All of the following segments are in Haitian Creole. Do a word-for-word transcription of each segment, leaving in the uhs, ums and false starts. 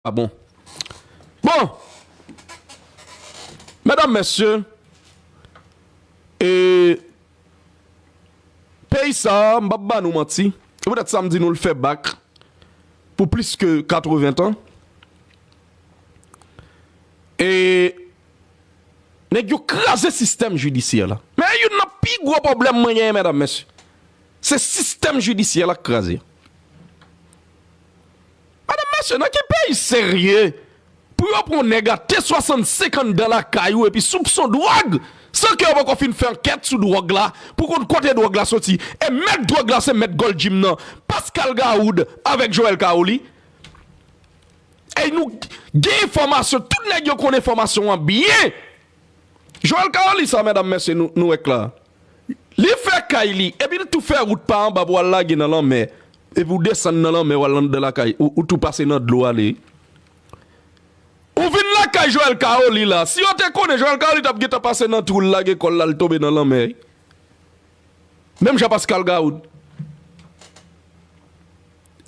pa bon. Bon, medam, mesye, e, peyi sa a, m p ap ba nou manti, e poutèt sa m di nou l fè bak pou plis ke katreven tan. E nèg yo kraze sistèm jidisyè la. Men youn nan pi gwo pwoblèm mwen genyen, medam, mesye, se sistèm jidisyè la k kraze. Medam, mesye, nan ki peyi serye pou yo pran yon nèg a T swasannsenk anndan lakay ou epi soupson dwòg, san ke yo poko fin fè ankèt sou dwòg la, pou konn kote dwòg la soti? E mèt dwòg la se mèt Gold Gym nan, Pascal Gaoud avèk Joël Caroli. E nou gen enfòmasyon, tout nèg yo konn enfòmasyon an byen. Joël Caroli sa, medam, mesye, nou, nou wè k la. Li fè kay li, epi l tou fè wout pa anba pou al lage nan lanmè. Epi w desann nan lanmè, w al anndan lakay, ou, ou tou pase nan dlo ale. Ou vin lakay Joël Caroli la. Si yo te konnen, Joël Caroli t ap gentan pase nan twou l lage kò l la, l tonbe nan lanmè. Menm jan Pascal Gaoud.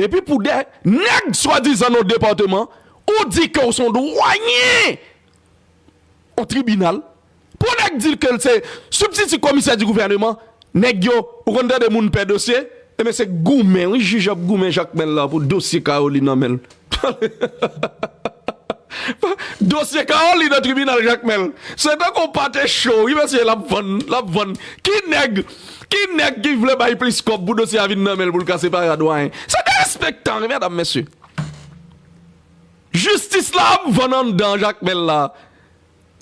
Epi pou de nèg swadizan nan depatman, ou di ke w se yon dwanyen yon tribinal. Pou nèg di ke l se sibtiti komisè di gouvèneman, nèg yo, ou konn tande moun pè dosye, ebyen se goumen, wi, jij ap goumen Jakmèl la pou dosye Caroli nan men l. Dosye Caroli nan tribinal Jakmèl. Se tankou pate cho, wi, mesye, l ap vann, l ap vann. Ki nèg, ki nèg ki vle bay plis kòb pou dosye a vin nan men l pou l ka separe a dwayen? Se derespektan, wi, medam, mesye. Jistis la ap vann anndan Jakmèl la.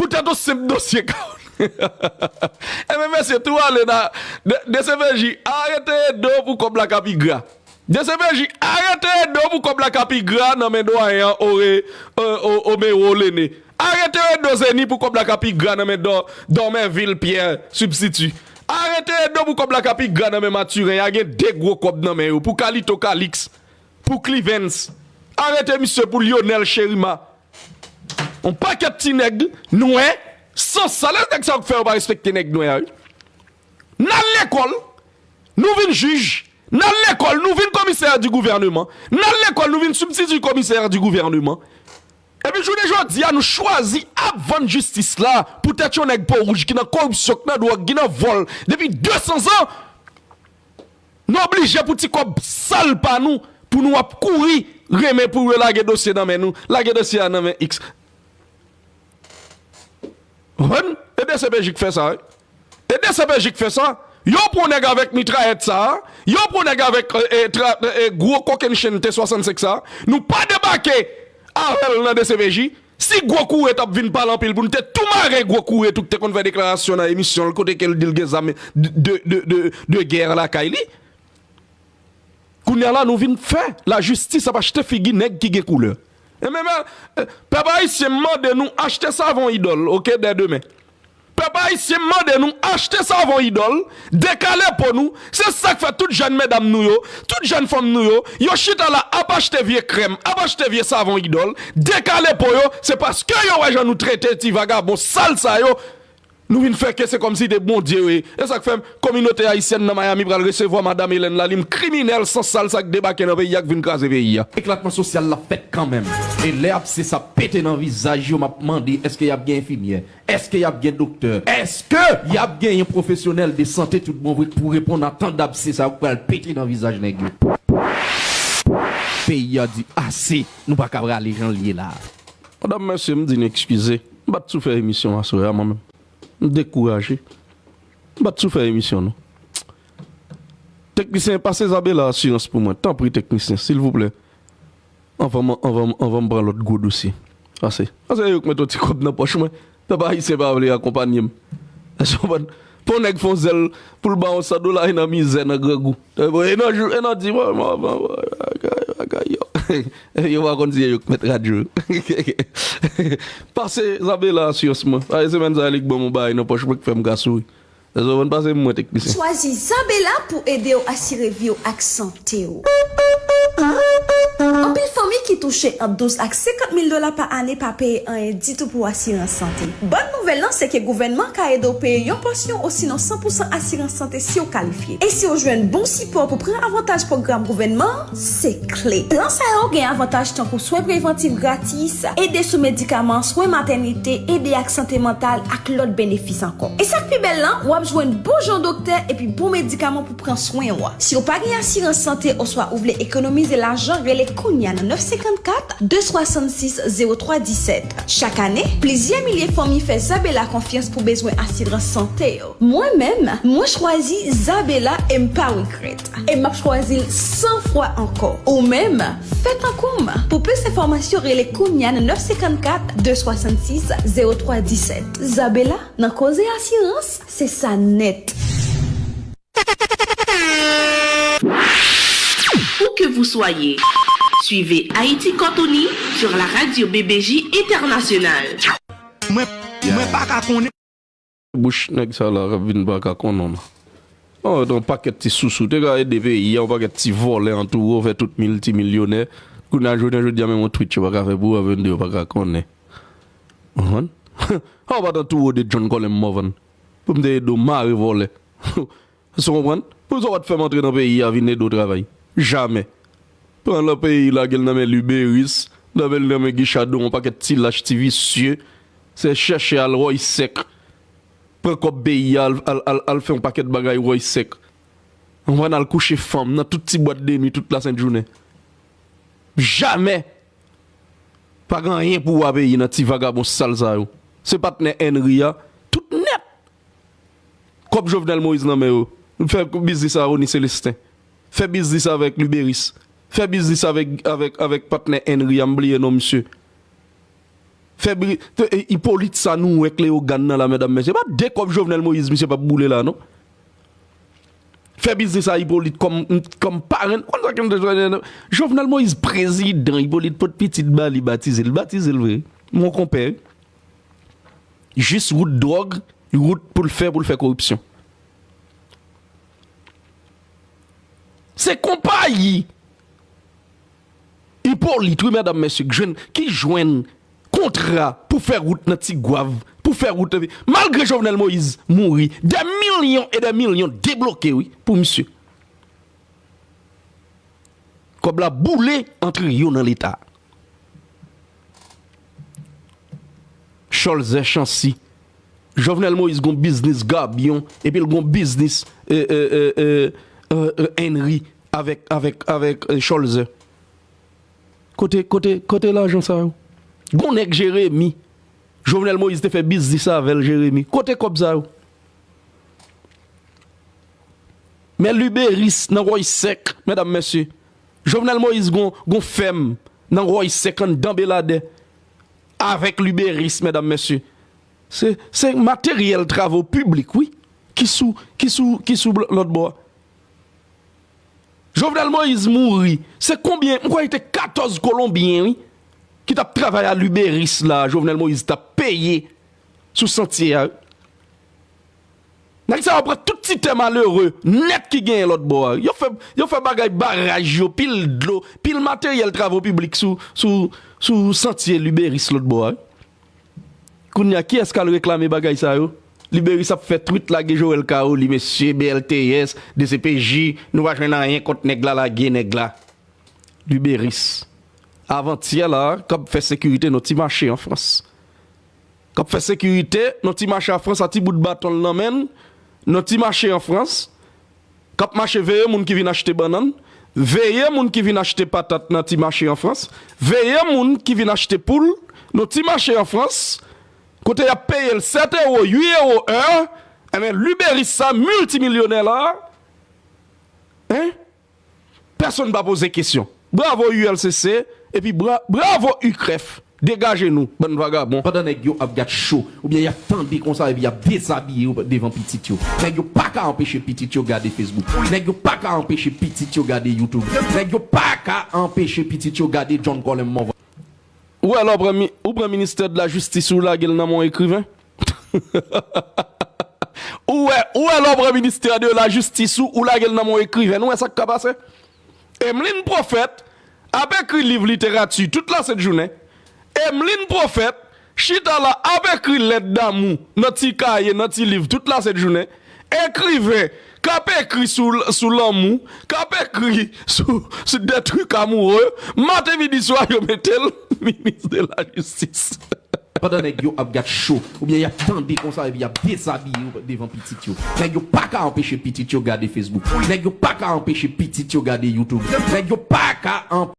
Poutèt yon senp dosye Caroli. Ebyen, mesye, tou ale nan D C P J, arete Edo pou kòb la ka pi gra. D C P J, arete Edo pou kòb la ka pi gra nan men dwayen an, Ore, o, o, Omero Lene. Arete Edo Zeni pou kòb la ka pi gra nan men Dò-, Dòmèvil Pyè, sibtiti. Arete Edo pou kòb la ka pi gra nan men Matiren. A gen de gwo kòb nan men yo. Pou Kalito Kalix, pou Clivens. Arete misye pou Lionel Cherima. Yon pakèt ti nèg nwè, san sal, e nèg sa yo k fè yo pa respekte nèg nwè a, wi. N al lekòl, nou vin jij. N al lekòl, nou vin komisè di gouvèneman. N al lekòl, nou vin sibtiti komisè di gouvèneman. Epi jounen jodi a, nou chwazi ap vann jistis la poutèt yon nèg po wouj ki nan koripsyon, ki nan dwòg, ki nan vòl depi de san zan. Nou oblije pou ti kòb sal pa nou, pou nou ap kouri renmen pou yo lage dosye nan men nou, lage dosye a nan men X. Konprann? E D C P J k fè sa, wi. E D C P J k fè sa. Yo pran nèg avèk mitrayèt sa a, yo pran nèg avèk, e, e, tra-, e, gwo kokennchenn T swasannsenk sa a. Nou pa debake avè l nan D C P J. Si Gwo Koure t ap vin pale anpil pou n te tou mare Gwo Koure tou k te konn fè deklarasyon nan emisyon l kote ke l di l gen zam de, de, de, de, de gè lakay li. Kounye a la nou vin fè lajistis ap achte figi nèg ki gen koulè. E men, men, eh, pèp ayisyen, m mande nou achte savon Idòl, oke, dè demen. Pèp ayisyen, m mande nou achte savon Idòl, dekale po nou. Se sa k fè tout jèn medam nou yo, tout jèn fanm nou yo, yo chita la ap achte vye krèm, ap achte vye savon Idòl, dekale po yo. Se paske yo wè jan nou trete ti vagabon sal sa yo. Nou vin fè ke se kòmsi de Bondye yo ye. E sa k fè kominote ayisyèn nan Miami pral resevwa madanm Hélène Lalim, kriminèl san sal sa k debake nan peyi a, k vin kraze peyi a. Eklatman sosyal la fèt kanmenm. E lè abse sa pete nan vizaj yo, m ap mande, èske y ap gen enfimyè? Èske y ap gen doktè? Èske y ap genyen pwofesyonèl de sante tout bon vre k pou reponn a tan dabse sa yo k pral pete nan vizaj nèg yo? Peyi a di ase, nou pa ka prale jan l ye la. Madanm, mesye, m di n ekskize. M pa t sou fè emisyon aswè a, mwen menm. M dekouraje. M pa t sou fè emisyon, non. Teknisyen, pase Zabela Asirans pou mwen. Tanpri, teknisyen, silvouplè. Anvan m, anvan m, anvan m pran lòt gwo dosye. Pase. Pase yo k mete yon ti kòb nan pòch mwen. Pèp ayisyen pa vle akonpanye m. Èske w konprann? Pou yon nèg fè yon zèl, pou l ba w san dola, e nan mizè, nan grangou. E nan jou, e nan di, bon, bon, bon, bon, bagay, bagay, yo. Yo pa konn si se yo k mèt radyo. Pase Zabela Asirans mwen. Pase semèn sa a, li k ban m yon bagay nan pòch mwen k fè m ka souri. Sa w konn pase mwen teknisyen. Chwazi Zabela pou ede w asire vi w ak sante w. Anpil fanmi ki touche ant douz ak senkant mil dola pa ane pa peye anyen ditou pou asirans sante. Bòn nouvèl lan se ke gouvènman ka ede w peye yon pòsyon osinon san pou san asirans sante si w kalifye. E si w jwenn bon sipò pou pran avantaj pwogram gouvènman an, se kle. Plan sa yo gen avantaj tankou swen prevantif gratis, ede sou medikaman, swen matènite, ede ak sante mantal ak lòt benefis ankò. E sa k pi bèl lan, w ap jwenn bon jan doktè epi bon medikaman pou pran swen w. Si w pa gen asirans sante oswa ou vle ekonomize lajan, rele kounye a nan nèf senkannkat, de swasann sis, zewo twa disèt. Chak ane, plizyè milye fanmi fè Zabela konfyans pou bezwen asirans sante yo. Mwen menm, mwen chwazi Zabela e m pa regrèt. E m ap chwazi l san fwa ankò. Ou menm, fè tankou m. Pou plis enfòmasyon, rele kounye a nan nèf senkannkat, de swasann sis, zewo twa disèt. Zabela, nan koze asirans, se sa nèt. Où que vous soyez, suivez Haïti Cortoni sur la radio B B J Internationale. Mwen, mwen pa ka konnen. Bouch nèg sa la k ap vin pa ka konnen. Oh, yon pakèt ti sousou te ka ede peyi a, yon pakèt ti vòlè antoure w, fè tout miltimilyonè. Kounye a, jounen jodi a, menm yon tweet yo pa ka fè pou w, avè yo pa ka konnen. Ou konprann? Ou pa t antoure w de John Colem Morvan pou m te ede w mare vòlè. Èske w konprann? Poukisa w pa t fè m antre nan peyi a vin ede w travay? Jamè. Pran lan peyi, lage l nan men Liberis, lage l nan men Guy Chadot, yon pakèt ti lach, ti visye. Se chèche al wòy sèk. Pran kòb peyi a, al, al, al, al fè yon pakèt bagay wòy sèk. Ou konprann, al kouche fanm nan tout ti bwat de nwi tout lasent jounen. Jamè! Pa gen anyen pou w a peyi nan ti vagabon sal sa yo. Se patnè Henry a, tout nèt. Kòb Jovenel Moïse nan men yo. Fè biznis a Rony Célestin. Fè biznis avèk Liberis. Fè biznis avèk, avèk, avèk patnè Henry a, m bliye non misye. Fè bi-, te, e, Hyppolite sa nou wè k Leyogàn nan la, medam, mesye. Pa de kòb Jovenel Moïse, misye p ap boule la, non. Fè biznis a Hyppolite kòm, kòm parenn. Konn sa k te jwenn Jovenel Moïse prezidan, Hyppolite pot pitit ba li, batize l. Batize l vre. Mon konpè. Jis wout dwòg, wout pou l fè, pou l fè koripsyon. Se konpayi Hyppolite, wi, medam, mesye, k jwenn, ki jwenn kontra pou fè wout nan Tigwav, pou fè wout nan, malgre Jovenel Moïse mouri, dè milyon e dè milyon debloke, wi, pou misye. Kòb la boule antre yo nan Leta. Cholzè Chancy. Jovenel Moïse gon biznis Gabyon, epi l gon biznis, e, e, e, e, e, e, Henry avèk, avèk, avèk, e, Cholzè. Kote, kote, kote lajan sa yo? Gon nèg Jeremi. Jovenel Moïse te fè biznis avè l, Jeremi. Kote kòb sa yo? Men Liberis nan wòy sèk, medam, mesye. Jovenel Moïse gon, gon fèm nan wòy sèk anndan Beladè. Avèk Liberis, medam, mesye. Se, se materyèl travo piblik, wi, ki sou, ki sou, ki sou bl-, lòt bò a. Jovenel Moïse mouri. Se konbyen, m kwè te katòz Kolonbyen, wi, ki t ap travay a Liberis la, Jovenel Moïse t ap peye sou santye a, wi. Nèg sa yo pran tout ti tè malere nèt ki genyen lòt bò a. Yo fè, yo fè bagay baraj yo, pil dlo, pil materyèl travo piblik sou, sou, sou santye Liberis lòt bò a. Kounye a, kiyès k al reklame bagay sa yo? Liberis ap fè twit lage Joel Kaoli, mesye, B L T S, D C P J, nou pa jwenn anyen kont nèg la, lage nèg la. Liberis. Avantyè la, k ap fè sekirite nan ti mache an Frans. K ap fè sekirite nan ti mache an Frans a ti bout baton l nan men l, nan ti mache an Frans, k ap mache veye moun ki vin achte bannann, veye moun ki vin achte patat nan ti mache an Frans, veye moun ki vin achte poul nan ti mache an Frans, kote y ap peye l sèt ewo, uit ewo è, enben, Liberis sa, miltimilyonè la, en? Pèsonn pa poze kesyon. Bravo U L C C, epi bra-, bravo UCREF. Degaje nou, bann vagabon. Pandan nèg yo ap gad cho, oubyen y ap tande konsa, epi y ap dezabiye yo devan pitit yo. Nèg yo pa ka anpeche pitit yo gade Facebook. Nèg yo pa ka anpeche pitit yo gade YouTube. Nèg yo pa ka anpeche pitit yo gade John Colem Morvan. Ou wè lè w pran mi-, ou pran ministè de la jistis, ou lage l nan men yon ekriven. Ou wè, Ou wè lè w pran ministè de lajistis ou, ou lage l nan men yon ekriven, ou wè sa k ka pase? Emeline Prophète ap ekri liv literati tout lasent jounen. Emeline Prophète chita la ap ekri lèt damou nan ti kaye, nan ti liv tout lasent jounen. Ekriven k ap ekri sou, sou lanmou, k ap ekri sou, sou des trucs amoureux. Maten, midi, swa, yo mete l minis de lajistis. Pandan nèg yo ap gad show, oubyen y ap tande konsa epi y ap dezabiye yo devan pitit yo. Nèg yo pa ka anpeche pitit yo gade Facebook. Nèg yo pa ka anpeche pitit yo gade YouTube. Nèg yo pa ka anpeche